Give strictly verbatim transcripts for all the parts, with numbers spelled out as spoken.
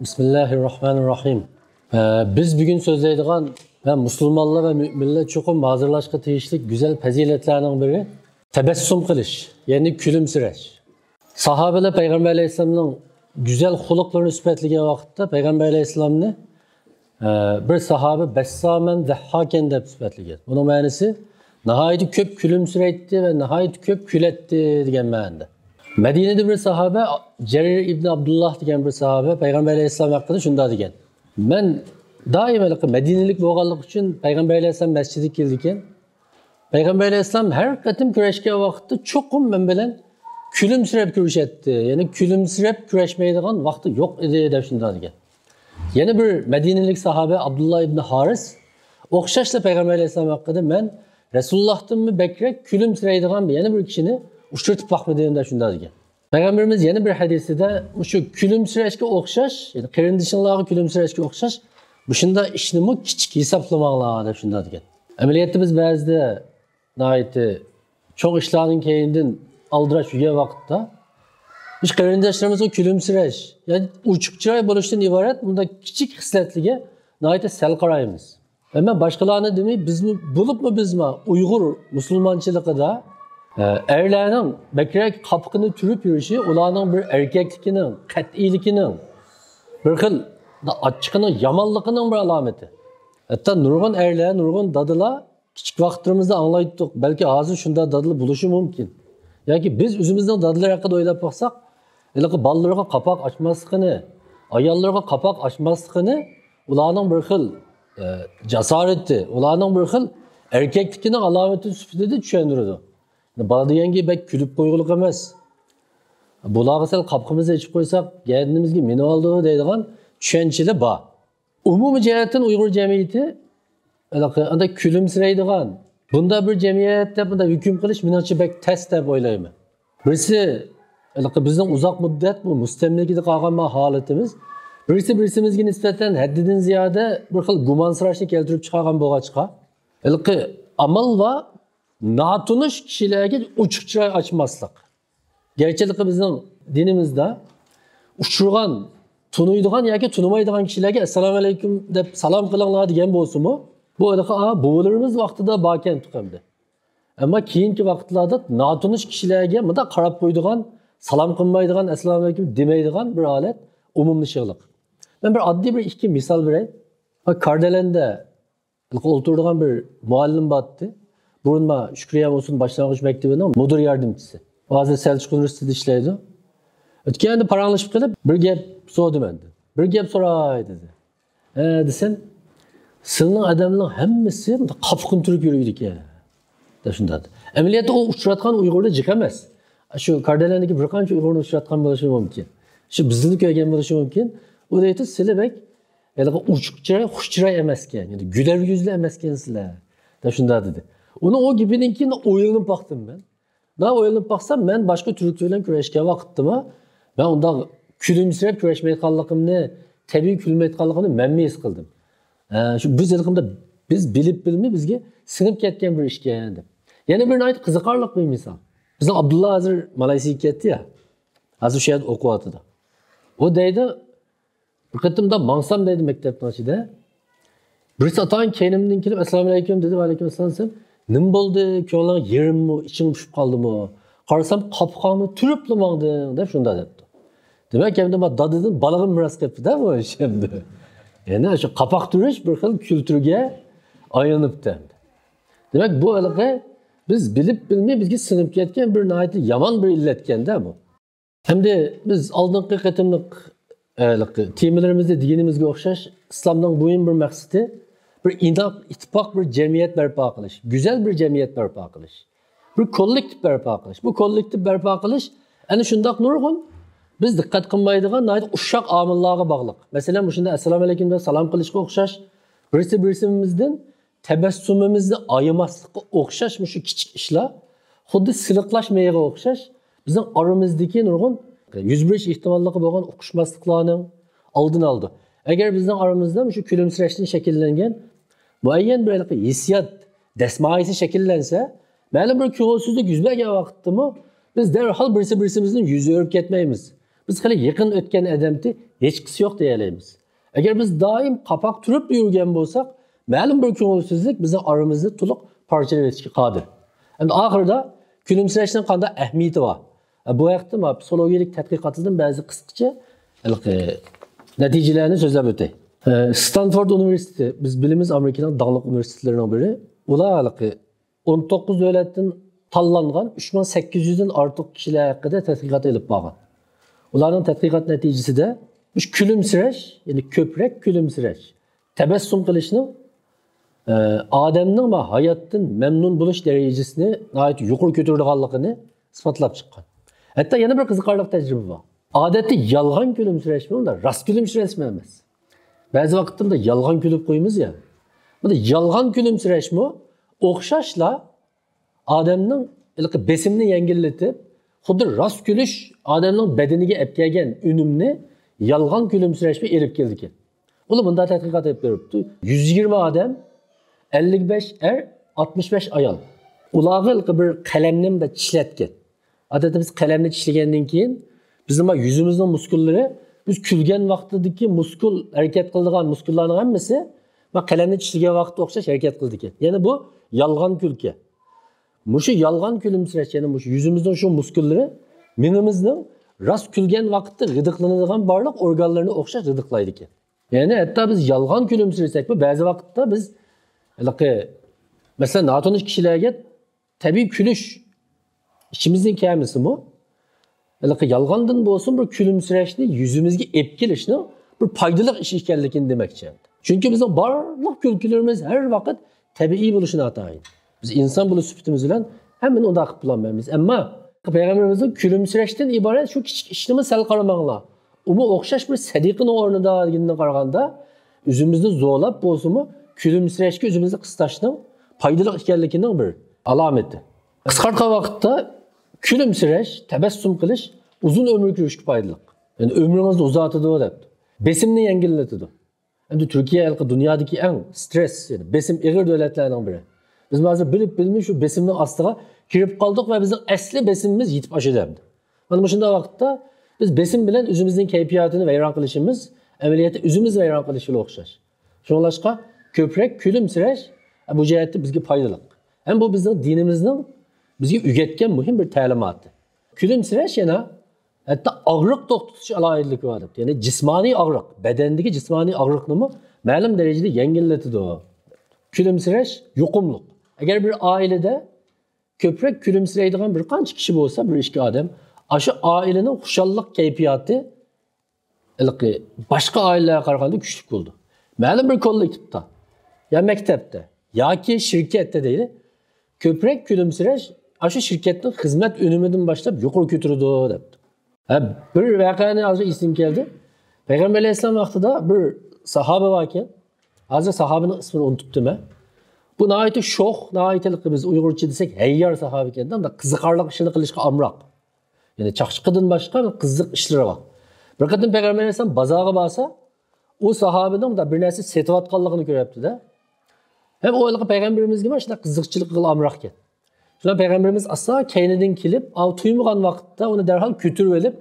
بىسمىللاھىررەھمانىررەھىم. ئە، بىز بۈگۈن سۆزلەيدىغان ۋە مۇسۇلمانلار ۋە مۆمىنلەر چوقۇم ھازىرلاشقا تېگىشلىك گۈزەل پەزىلەتلەرنىڭ بىرى تەبەسسۇم قىلىش، يەنى كۈلۈمسىرەش. ساھابىلەر پەيغەمبەر ئەلەيھىسسالامنىڭ گۈزەل خۇلقلىرىنى سۈپەتلىگەن ۋاقىتتا پەيغەمبەر ئەلەيھىسسالامنى، ئە، بىر ساھابە بەسسامەن زەھھاكەن دەپ سۈپەتلىگەن. بۇنىڭ مەنىسى ناھايىتى كۆپ كۈلۈمسىرەيتتى ۋە ناھايىتى كۆپ كۈلەتتى دېگەن مەنىدە. مەدىنىدە بىر ساھابە، جەرىر ئىبنى ئابدۇللاھ دېگەن بىر ساھابە پەيغەمبەر ئەلەيھىسسالام ھەققىدە شۇنداق دېگەن: مەن دائىم ھېلىقى مەدىنىلىك بولغانلىقى ئۈچۈن پەيغەمبەر ئەلەيھىسسالام مەسچىتىگە كېلىدىكەن. پەيغەمبەر ئەلەيھىسسالام ھەر قېتىم كۆرۈشكەن ۋاقىتتا چوقۇم مەن بىلەن كۈلۈمسىرەپ كۆرۈشەتتى. يەنى كۈلۈمسىرەپ كۆرۈشمەيدىغان ۋاقتى يوق ئىدى دەپ شۇنداق دېگەن. يەنە بىر مەدىنىلىك ساھابە ئابدۇللا ئىبنى ھارىس ئوخشاشلا پەيغەمبەر ئەلەيھىسسالام ھەققىدە مەن رەسۇلۇللاھتىنمۇ بەكرەك كۈلۈمسىرەيدىغان يەنە بىر كىشىنى ئۇچرىتىپ باقمىدىم دەپ شۇنداق دېگەن. پەيغەمبىرىمىز يەنە بىر ھەدىسىدە مۇشۇ كۈلۈمسىرەشكە ئوخشاش، يەنى قېرىندىشىڭلارغا كۈلۈمسىرەشكە ئوخشاش مۇشۇنداق ئىشنىمۇ كىچىك ھېسابلىماڭلار دەپ شۇنداق دېگەن. ئەمەلىيەتتە بىز بەزىدە ناھايىتى چوڭ ئىشلارنىڭ كەينىدىن ئالدىراش يۈرگەن ۋاقىتتا، بىز قېرىنداشلىرىمىزغا كۈلۈمسىرەش، يەنى ئوچۇق چىراي بولۇشتىن ئىبارەت بۇنداق كىچىك خىسلەتلىرىگە ناھايىتى سەل قارايمىز. ئەمما باشقىلارنى دېمەي، بىزمۇ، بولۇپمۇ بىزمۇ ئۇيغۇر مۇسۇلمانچىلىقىدا، ئە، ئەرلەرنىڭ بەكرەك قاپىقىنى تۈرۈپ يۈرۈشى ئۇلارنىڭ بىر ئەركەكلىكىنىڭ، قەتئىيلىكىنىڭ، بىر خىل ئاچچىقىنىڭ، يامانلىقىنىڭ بىر ئالامىتى. ھەتتا نۇرغۇن ئەرلەر، نۇرغۇن دادىلار كىچىك ۋاقىتلىرىمىزدا ئاڭلايتتۇق، بەلكى ھازىر شۇنداق دادىلار بولۇشى مۇمكىن. ياكى بىز ئۆزىمىزنىڭ دادىلىرى ھەققىدە ئويلاپ باقساق، ھېلىقى بالىلىرىغا قاپاق ئاچماسلىقىنى، ئاياللىرىغا قاپاق ئاچماسلىقىنى ئۇلارنىڭ بىر خىل، ئە، جاسارىتى، ئۇلارنىڭ بىر خىل ئەركەكلىكىنىڭ ئالامىتى سۈپىتىدە چۈشەندۈرىدۇ. بالا دېگەنگە بەك كۈلۈپ قويغۇلۇق ئەمەس. بۇلارغا سەل قاپىقىمىزنى ئېچىپ قويساق، گەدىنىمىزگە مىنىۋالىدۇ دەيدىغان چۈشەنچىلەر بار. ئومۇمىي جەھەتتىن ئۇيغۇر جەمئىيىتى ھېلىقى ئانداق كۈلۈمسىرەيدىغان، بۇنداق بىر جەمئىيەت دەپ بۇنداق ھۆكۈم قىلىش مېنىڭچە بەك تەس دەپ ئويلايمەن. بىرسى، ھېلىقى بىزنىڭ ئۇزاق مۇددەت بۇ مۇستەملىكىدە قالغان بۇ ھالىتىمىز، بىرسى بىرسىمىزگە نىسبەتەن ھەددىدىن زىيادە بىر خىل گۇمانسىراشنى كەلتۈرۈپ چىقارغان بولغاچقا، ھېلىقى ئامال بار، ناتونۇش كىشىلەرگە ئوچۇق چىراي ئاچماسلىق. گەرچىلىكى بىزنىڭ دىنىمىزدا ئۇچرىغان، تونۇيدىغان ياكى تونۇمايدىغان كىشىلەرگە «ئەسسالامۇئەلەيكۇم» دەپ سالام قىلىڭلار دېگەن بولسىمۇ، بۇ ھېلىقى، ئا، بوۋىلىرىمىز ۋاقتىدا باركەن ئەمدى. ئەمما كېيىنكى ۋاقىتلاردا ناتونۇش كىشىلەرگە مۇنداق قاراپ قويىدىغان، سالام قىلمايدىغان، «ئەسسالامۇئەلەيكۇم» دېمەيدىغان بىر ھالەت ئومۇملىشىغلىق. مەن بىر ئاددىي بىر ئىككى مىسال بېرەي. كاردەلەندە ئولتۇرىدىغان بىر مۇئەللىم بارتتى. بۇرۇن ما شۈكرىيە ئۇسۇل باشلانغۇچ مەكتىپىنىڭ مۇدىر ياردەمچىسى. ھازىر سەلچۇق ئۇنىۋېرسىتېتىدا ئىشلەيدۇ. ئۆتكەندە پاراڭلىشىپ قېلىپ، بىر گەپ سورىدى مەندىن. «بىر گەپ سوراي» دېدى. «ھە» دېسەم، «سىلىنىڭ ئادەملىرىنىڭ ھەممىسى مۇنداق قاپىقىنى تۈرۈپ يۈرىدىكەن» دەپ شۇنداق. ئەمەلىيەتتە ئۇ ئۇچراتقان ئۇيغۇرلار جىق ئەمەس. شۇ كاردەلەندىكى بىر قانچە ئۇيغۇرنى ئۇچراتقان بولۇشى مۇمكىن. شۇ بىزنى كۆرگەن بولۇشى مۇمكىن. ئۇ دەيتتى، «سىلى بەك ھېلىقى ئوچۇق چىراي، خۇش چىراي ئەمەسكەن، يەنى گۈلەر يۈزلۈك ئەمەسكەن سىلەر» دەپ شۇنداق دېدى. ئۇنىڭ ئۇ گېپىدىن كېيىن ئويلىنىپ باقتىم مەن. مەن ئويلىنىپ باقسام، مەن باشقا تۈركلەر بىلەن كۆرۈشكەن ۋاقىتتىمۇ مەن ئۇنداق كۈلۈمسىرەپ كۆرۈشمەيدىغانلىقىمنى، تەبىئىي كۈلمەيدىغانلىقىمنى مەنمۇ ھېس قىلدىم. ئە، شۇ بىز ھېلىقىمدا بىز بىلىپ بىلمەي بىزگە سىڭىپ كەتكەن بىر ئىشكەن دەپ. يەنە بىر ناھايىتى قىزىقارلىق بىر مىسال. بىزنىڭ ئابدۇللا ھازىر مالايسىياغا كەتتى يا. ھازىر شۇ يەردە ئوقۇۋاتىدۇ. ئۇ دەيدۇ، بىر قېتىمدا ماڭسام دەيدۇ مەكتەپنىڭ ئىچىدە. بىرسى ئاتايىن كەينىمدىن كېلىپ، «ئەسسالامۇئەلەيكۇم» دېدى، «ۋەئەلەيكۇم ئەسسالام» دېسەم، «نېمە بولدى؟ كۆڭلۈڭ يېرىممۇ، ئىچىڭ پۇشۇپ قالدىمۇ؟ قارىسام، قاپىقىڭنى تۈرۈپلا ماڭدىڭ» دەپ شۇنداق دەپتۇ. دېمەك، ئەمدى ما دادىدىن بالىغا مىراس قېلىپتۇ-دە بۇ ئىش ئەمدى. يەنى شۇ قاپاق تۈرۈش بىر خىل كۈلتۈرگە ئايلىنىپتۇ ئەمدى. دېمەك، بۇ ھېلىقى بىز بىلىپ بىلمەي بىزگە سىڭىپ كەتكەن بىر ناھايىتى يامان بىر ئىللەتكەن-دە بۇ. ئەمدى بىز ئالدىنقى قېتىملىق، ئە، تېمىلىرىمىزدا دېگىنىمىزگە ئوخشاش، ئىسلامنىڭ مۇھىم بىر مەقسىتى بىر ئىناق، ئىتتىپاق بىر جەمئىيەت بەرپا قىلىش، گۈزەل بىر جەمئىيەت بەرپا قىلىش، بىر كوللېكتىپ بەرپا قىلىش. بۇ كوللېكتىپ بەرپا قىلىش ئەنە شۇنداق نۇرغۇن بىز دىققەت قىلمايدىغان ناھايىتى ئۇششاق ئامىللارغا باغلىق. مەسىلەن، مۇشۇنداق «ئەسسالامۇئەلەيكۇم» دەپ سالام قىلىشقا ئوخشاش، بىرسى بىرسىمىزدىن تەبەسسۇمىمىزنى ئايىماسلىققا ئوخشاش مۇشۇ كىچىك ئىشلار خۇددى سىلىقلاش مېيىغا ئوخشاش بىزنىڭ ئارىمىزدىكى نۇرغۇن يۈز بېرىش ئېھتىماللىقى بولغان ئۇقۇشماسلىقلارنىڭ ئالدىنى ئالىدۇ. ئەگەر بىزنىڭ ئارىمىزدا مۇشۇ كۈلۈمسىرەشتىن شەكىللەنگەن مۇئەييەن بىر ھېلىقى ھېسسىيات دەسمايىسى شەكىللەنسە، مەلۇم بىر كۆڭۈلسىزلىك يۈز بەرگەن ۋاقىتتىمۇ بىز دەرھال بىرسى بىرسىمىزدىن يۈز ئۆرۈپ كەتمەيمىز. بىز خېلى يېقىن ئۆتكەن ئادەمتى ھېچقىسى يوق دېيەلەيمىز. ئەگەر بىز دائىم قاپاق تۈرۈپ يۈرگەن بولساق، مەلۇم بىر كۆڭۈلسىزلىك بىزنىڭ ئارىمىزنى تولۇق پارچىلىۋېتىشكە قادىر. ئەمدى ئاخىرىدا كۈلۈمسىرەشنىڭ قانداق ئەھمىيىتى بار؟ بۇ ھەقتە مانا پسىخولوگىيەلىك تەتقىقاتىدىن بەزى قىسقىچە ھېلىقى نەتىجىلەرنى سۆزلەپ ئۆتەي. ستانفورد ئۇنىۋېرسىتېتى، بىز بىلىمىز، ئامېرىكىنىڭ داڭلىق ئۇنىۋېرسىتېتلىرىنىڭ بىرى. ئۇلار ھېلىقى ئون توققۇز دۆلەتتىن تاللانغان ئۈچ مىڭ سەككىز يۈزدىن ئارتۇق كىشىلەر ھەققىدە تەتقىقات ئېلىپ بارغان. ئۇلارنىڭ تەتقىقات نەتىجىسىدە مۇشۇ كۈلۈمسىرەش، يەنى كۆپرەك كۈلۈمسىرەش، تەبەسسۇم قىلىشنىڭ، ئە، ئادەمنىڭ ھاياتتىن مەمنۇن بولۇش دەرىجىسىنى ناھايىتى يۇقىرى كۆتۈرىدىغانلىقىنى ئىسپاتلاپ چىققان. ھەتتا يەنە بىر قىزىقارلىق تەجرىبە بار. ئادەتتە يالغان كۈلۈمسىرەشمۇ، ئۇنداق راست كۈلۈمسىرەشمۇ ئەمەس. بەزى ۋاقىتتا بۇنداق يالغان كۈلۈپ قويىمىز يا. بۇنداق يالغان كۈلۈمسىرەشمۇ ئوخشاشلا ئادەمنىڭ ھېلىقى بېسىمنى يەڭگىللىتىپ، خۇددى راست كۈلۈش ئادەمنىڭ بەدىنىگە ئەپ كەلگەن ئۈنۈمنى يالغان كۈلۈمسىرەشمۇ ئېلىپ كېلىدىكەن. ئۇلار مۇنداق تەتقىقات ئېلىپ بېرىپتۇ. يۈز يىگىرمە ئادەم، ئەللىك بەش ئەر، ئاتمىش بەش ئايال. ئۇلارغا ھېلىقى بىر قەلەمنى مۇنداق چىشلەتكەن. ئادەتتە بىز قەلەمنى چىشلىگەندىن كېيىن بىزنىڭ مانا يۈزىمىزنىڭ مۇسكۇللىرى، بىز كۈلگەن ۋاقتىدىكى مۇسكۇل ھەرىكەت قىلىدىغان مۇسكۇللارنىڭ ھەممىسى مانا قەلەمنى چىشلىگەن ۋاقىتتا ئوخشاش ھەرىكەت قىلىدىكەن. يەنى بۇ يالغان كۈلكە. مۇشۇ يالغان كۈلۈمسىرەش، يەنى مۇشۇ يۈزىمىزنىڭ شۇ مۇسكۇللىرى مېڭىمىزنىڭ راست كۈلگەن ۋاقىتتا غىدىقلىنىدىغان بارلىق ئورگانلىرىنى ئوخشاش غىدىقلايدىكەن. يەنى ھەتتا بىز يالغان كۈلۈمسىرىسەكمۇ، بەزى ۋاقىتتا بىز ھېلىقى، مەسىلەن، ناتونۇش كىشىلەرگە تەبىئىي كۈلۈش ئىچىمىزدىن كەلمىسىمۇ، ھېلىقى يالغاندىن بولسۇن بىر كۈلۈمسىرەشنى يۈزىمىزگە ئېلىپ كېلىشنىڭ بىر پايدىلىق ئىش ئىكەنلىكىنى دېمەكچى. چۈنكى بىزنىڭ بارلىق كۈلكىلىرىمىز ھەر ۋاقىت تەبىئىي بولۇشى ناتايىن. بىز ئىنسان بولۇش سۈپىتىمىز بىلەن ھەممىنى ئۇنداق قىلىپ بولالمايمىز. ئەمما پەيغەمبىرىمىزنىڭ كۈلۈمسىرەشتىن ئىبارەت شۇ كىچىك ئىشنىمۇ سەل قارىماڭلار. ئۇمۇ ئوخشاش بىر سەدىقىنىڭ ئورنىدا دېگىنىدىن قارىغاندا، ئۆزىمىزنى زورلاپ بولسىمۇ، كۈلۈمسىرەشكە ئۆزىمىزنى قىستاشنىڭ پايدىلىق ئىكەنلىكىنىڭ بىر ئالامىتى. قىسقارتقان ۋاقىتتا كۈلۈمسىرەش، تەبەسسۇم قىلىش ئۇزۇن ئۆمۈر كۆرۈشكە پايدىلىق. يەنى ئۆمرىڭىزنى ئۇزارتىدۇ دەپتۇ. بېسىمنى يەڭگىللىتىدۇ. ئەمدى تۈركىيە ھېلىقى دۇنيادىكى ئەڭ سترېس، يەنى بېسىم ئېغىر دۆلەتلەرنىڭ بىرى. بىز ھازىر بىلىپ بىلمەي شۇ بېسىمنىڭ ئاستىغا كىرىپ قالدۇق ۋە بىزنىڭ ئەسلى بېسىمىمىز يېتىپ ئاشىدۇ ئەمدى. مانا مۇشۇنداق ۋاقىتتا بىز بېسىم بىلەن ئۆزىمىزنىڭ كەيپىياتىنى ۋەيران قىلىشىمىز، ئەمەلىيەتتە ئۆزىمىز ۋەيران قىلىش بىلەن ئوخشاش. شۇڭلاشقا كۆپرەك كۈلۈمسىرەش بۇ جەھەتتە بىزگە پايدىلىق. ھەم بۇ بىزنىڭ دىنىمىزنىڭ بىزگە ئۆگەتكەن مۇھىم بىر تەلىماتى. كۈلۈمسىرەش يەنە ھەتتا ئاغرىق توختىتىش ئالاھىدىلىكى بار دەپتۇ. يەنى جىسمانىي ئاغرىق، بەدەندىكى جىسمانىي ئاغرىقنىمۇ مەلۇم دەرىجىدە يەڭگىللىتىدۇ. كۈلۈمسىرەش يۇقۇملۇق. ئەگەر بىر ئائىلىدە كۆپرەك كۈلۈمسىرەيدىغان بىر قانچە كىشى بولسا، بىر ئىككى ئادەم، ئاشۇ ئائىلىنىڭ خۇشاللىق كەيپىياتى ھېلىقى باشقا ئائىلىلەرگە قارىغاندا كۈچلۈك بولىدۇ. مەلۇم بىر كوللېكتىپتا يا مەكتەپتە ياكى شىركەتتە دەيلى، كۆپرەك كۈلۈمسىرەش ئاشۇ شىركەتنىڭ خىزمەت ئۈنۈمىدىن باشلاپ يۇقىرى كۆتۈرىدۇ دەپتۇ. ھە، بىر ۋەقەنى ھازىر ئېسىمگە كەلدى. پەيغەمبەر ئەلەيھىسسالام ۋاقتىدا بىر ساھابە باركەن. ھازىر ساھابىنىڭ ئىسمىنى ئۇنتۇپتىمەن. بۇ ناھايىتى شوخ، ناھايىتى بىز ئۇيغۇرچە دېسەك ھەييار ساھابە ئىكەن، قىزىقارلىق ئىشلارنى قىلىشقا ئامراق. يەنى چاقچىقىدىن باشقا قىزىق ئىشلىرى بار. بىر قېتىم پەيغەمبەر ئەلەيھىسسالام بازارغا بارسا، ئۇ ساھابىنىڭ بىر نەرسە سېتىۋاتقانلىقىنى كۆرۈپتۇ-دە. ھەم ئۇ ھېلىقى پەيغەمبىرىمىزگە مانا شۇنداق قىزىقچىلىق قىلغىلى ئامراقكەن. شۇڭا پەيغەمبىرىمىز ئاستا كەينىدىن كېلىپ، ئاۋۇ تۇيمىغان ۋاقىتتا ئۇنى دەرھال كۆتۈرۈۋېلىپ،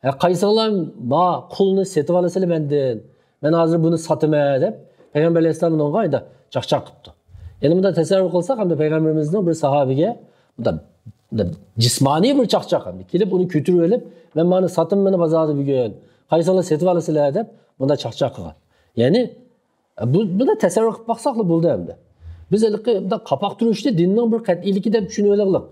ھە، قايسىڭلار ما قۇلنى سېتىۋالىسىلە مەندىن، مەن ھازىر بۇنى ساتىمەن دەپ پەيغەمبەر ئەلەيھىسسالام ئۇنىڭغا ئەمدى چاقچاق قىپتۇ. يەنى بۇنداق تەسەۋۋۇر قىلساق، ئەمدى پەيغەمبىرىمىزنىڭ بىر ساھابىگە بۇنداق، بۇنداق جىسمانىي بىر چاقچاق ئەمدى كېلىپ ئۇنى كۆتۈرۈۋېلىپ، مەن مانا ساتىمەن بازاردا بۈگۈن، قايسىڭلار سېتىۋالىسىلە دەپ بۇنداق چاقچاق قىلغان. يەنى بۇ، بۇنى تەسەۋۋۇر قىلىپ باقساقلا بولدى ئەمدى. بىز ھېلىقى مۇنداق قاپاق تۈرۈشنى دىننىڭ بىر قەتئىيلىكى دەپ چۈشىنىۋېلىڭلار.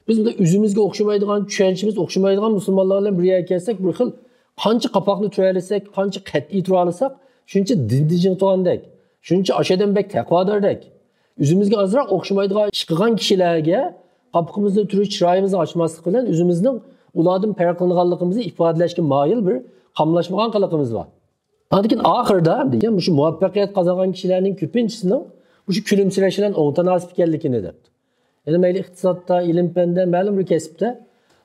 بىز مۇنداق ئۆزىمىزگە ئوخشىمايدىغان، چۈشەنچىمىز ئوخشىمايدىغان مۇسۇلمانلار بىلەن بىر يەرگە كەلسەك، بىر خىل قانچە قاپاقنى تۈرەلىسەك، قانچە قەتئىي تۇرالىساق، شۇنچە دىندا جىڭتۇغاندەك، شۇنچە ئاشۇ ئادەم بەك تەقۋاداردەك. ئۆزىمىزگە ئازراق ئوخشىمايدىغان ئىش قىلغان كىشىلەرگە قاپىقىمىزنى تۈرۈش، چىرايىمىزنى ئاچماسلىق بىلەن ئۆزىمىزنىڭ ئۇلاردىن پەرقلىنىدىغانلىقىمىزنى ئىپادىلەشكە مايىل بىر قاملاشمىغان قىلىقىمىز بار. ئاندىن كېيىن ئاخىرىدا دېگەن مۇشۇ مۇۋەپپەقىيەت قازانغان كىشىلەرنىڭ كۆپىنچىسىنىڭ مۇشۇ كۈلۈمسىرەش بىلەن ئوڭ تاناسىپ ئىكەنلىكىنى دەپتۇ. يەنى مەيلى ئىقتىسادتا، ئىلىم-پەندە، مەلۇم بىر كەسىپتە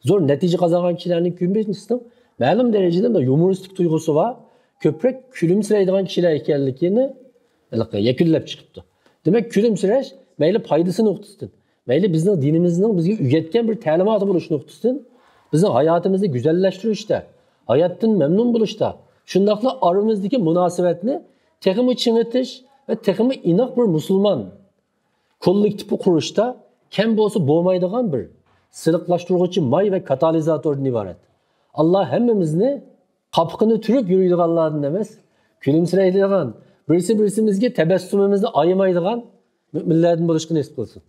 زور نەتىجە قازانغان كىشىلەرنىڭ كۆپىنچىسىنىڭ مەلۇم دەرىجىدە يۇمۇرىستىك تۇيغۇسى بار، كۆپرەك كۈلۈمسىرەيدىغان كىشىلەر ئىكەنلىكىنى ھېلىقى يەكۈنلەپ چىقىپتۇ. دېمەك، كۈلۈمسىرەش مەيلى پايدىسى نۇقتىسىدىن، مەيلى بىزنىڭ دىنىمىزنىڭ بىزگە ئۆگەتكەن بىر تەلىماتى بولۇش نۇقتىسىدىن، بىزنىڭ ھاياتىمىزنى گۈزەللەشتۈرۈشتە، ھاياتتىن مەمنۇن بولۇشتا، شۇنداقلا ئارىمىزدىكى مۇناسىۋەتنى تېخىمۇ چىڭىتىش ۋە تېخىمۇ ئىناق بىر مۇسۇلمان كوللېكتىپى قۇرۇشتا كەم بولسا بولمايدىغان بىر سىلىقلاشتۇرغۇچى ماي ۋە كاتالىزاتوردىن ئىبارەت. ئاللا ھەممىمىزنى قاپىقىنى تۈرۈپ يۈرىدىغانلاردىن ئەمەس، كۈلۈمسىرەيدىغان، بىرسى-بىرسىمىزگە تەبەسسۇمىمىزنى ئايىمايدىغان مۆمىنلەردىن بولۇشقا نېسىپ قىلسۇن.